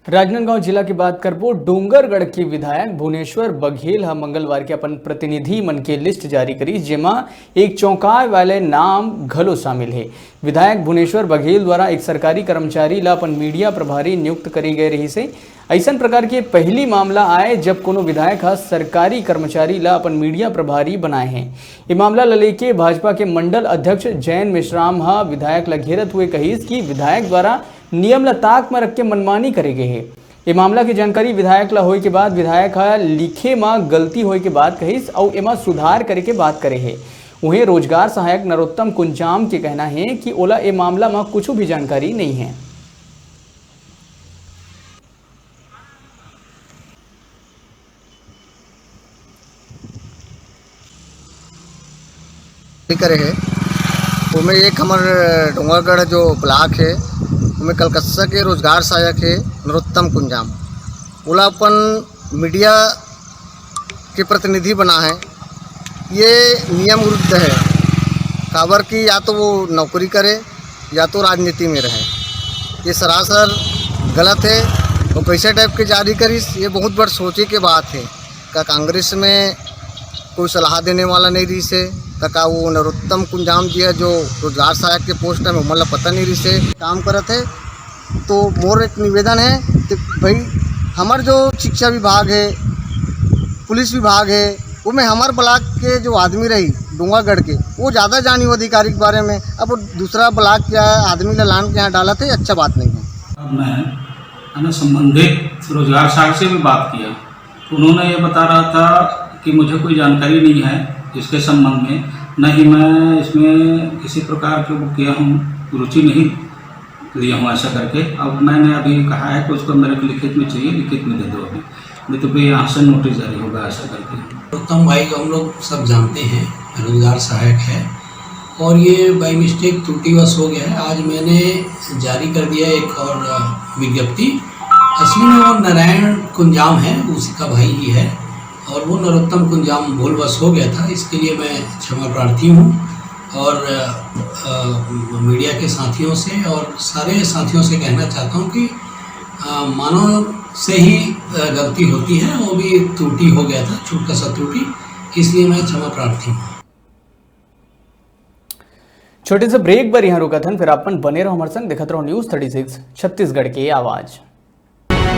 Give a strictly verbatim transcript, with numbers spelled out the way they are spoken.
राजनांदगांव जिला की बात करबो, डोंगरगढ़ के विधायक भुवनेश्वर बघेल ह मंगलवार के अपन प्रतिनिधि मन के लिस्ट जारी करिस, जेमा एक चौंकाए वाले नाम घलो शामिल हे। विधायक भुवनेश्वर बघेल द्वारा एक सरकारी कर्मचारी ला अपन मीडिया प्रभारी नियुक्त करे गए रहिस हे। अइसन प्रकार के पहली मामला आए, जब कोनो विधायक ह सरकारी कर्मचारी ला अपन मीडिया प्रभारी बनाए हे। ये मामला ल लेके भाजपा के मंडल अध्यक्ष जयंत मेश्राम ह विधायक ला घेरत हुए कहिस कि विधायक द्वारा नियम ला ताक म रख के मनमानी करे गे हे। ए मामला के जानकारी विधायक ला होए के बाद विधायक ह लिखे म गलती होए के बात कहिस अउ एमा सुधार करे के बात करे हे। उहें, रोजगार सहायक नरोत्तम कुंजाम के कहना हे कि ओला ए मामला म कुछु भी जानकारी नइ हे। करे हे, ओमे एक हमर डोंगरगढ़ जो ब्लॉक हे, ओमे कलकत्ता के रोजगार सहायक हे नरोत्तम कुंजाम, ओला अपन मीडिया के प्रतिनिधि बना हे। ये नियम विरुद्ध हे, काबर कि या तो वो नौकरी करे या तो राजनीति में रहे। ये सरासर गलत हे। वो कैसे टाइप के जारी करिस, ये बहुत बड़ सोचे के बात हे। का कांग्रेस में कोई सलाह देने वाला नहीं रहिस हे? त का वो नरोत्तम कुंजाम जी हे जो रोजगार सहायक के पोस्ट में, ओमन ला पता नहीं रहिस हे काम करत हे? तो मोर एक निवेदन हे कि भाई, हमर जो शिक्षा विभाग हे, पुलिस विभाग हे, ओमे हमर ब्लॉक के जो आदमी रही डोंगरगढ़ के, वो ज़्यादा जानी वो अधिकारी के बारे में। अब वो दूसरा ब्लॉक के आदमी ला लान के यहाँ डालत हे, अच्छा बात नहीं हे। मैं है ना, संबंधित रोजगार सहायक से भी बात किया, तो उन्होंने ये बता रहा था कि मुझे कोई जानकारी नहीं है इसके संबंध में, न ही मैं इसमें किसी प्रकार के वो किया हूँ, रुचि नहीं लिया हूँ ऐसा करके। अब मैंने अभी कहा है कि उसको मेरे को लिखित में चाहिए, लिखित में दे दो अभी, नहीं तो फिर यहाँ से नोटिस जारी होगा ऐसा करके। उत्तम भाई को हम लोग सब जानते हैं, रोजगार सहायक है, और ये बाई मिस्टेक त्रुटिवश हो गया है। आज मैंने जारी कर दिया एक और विज्ञप्ति। असली में वो नारायण कुंजाम है, उसी का भाई ही है, और वो नरोत्तम कुंजाम भूलवश हो गया था। इसके लिए मैं क्षमा प्रार्थी हूँ और मीडिया के साथियों से और सारे साथियों से कहना चाहता हूँ कि मानव से ही गलती होती है, वो भी त्रुटि हो गया था, छोटा सा त्रुटि, इसलिए मैं क्षमा प्रार्थी हूँ। छोटे से ब्रेक बर यहाँ रुकत हन, फिर अपन बने रहो हमारे संग, देखत रहो न्यूज़ थर्टी सिक्स छत्तीसगढ़ के आवाज़।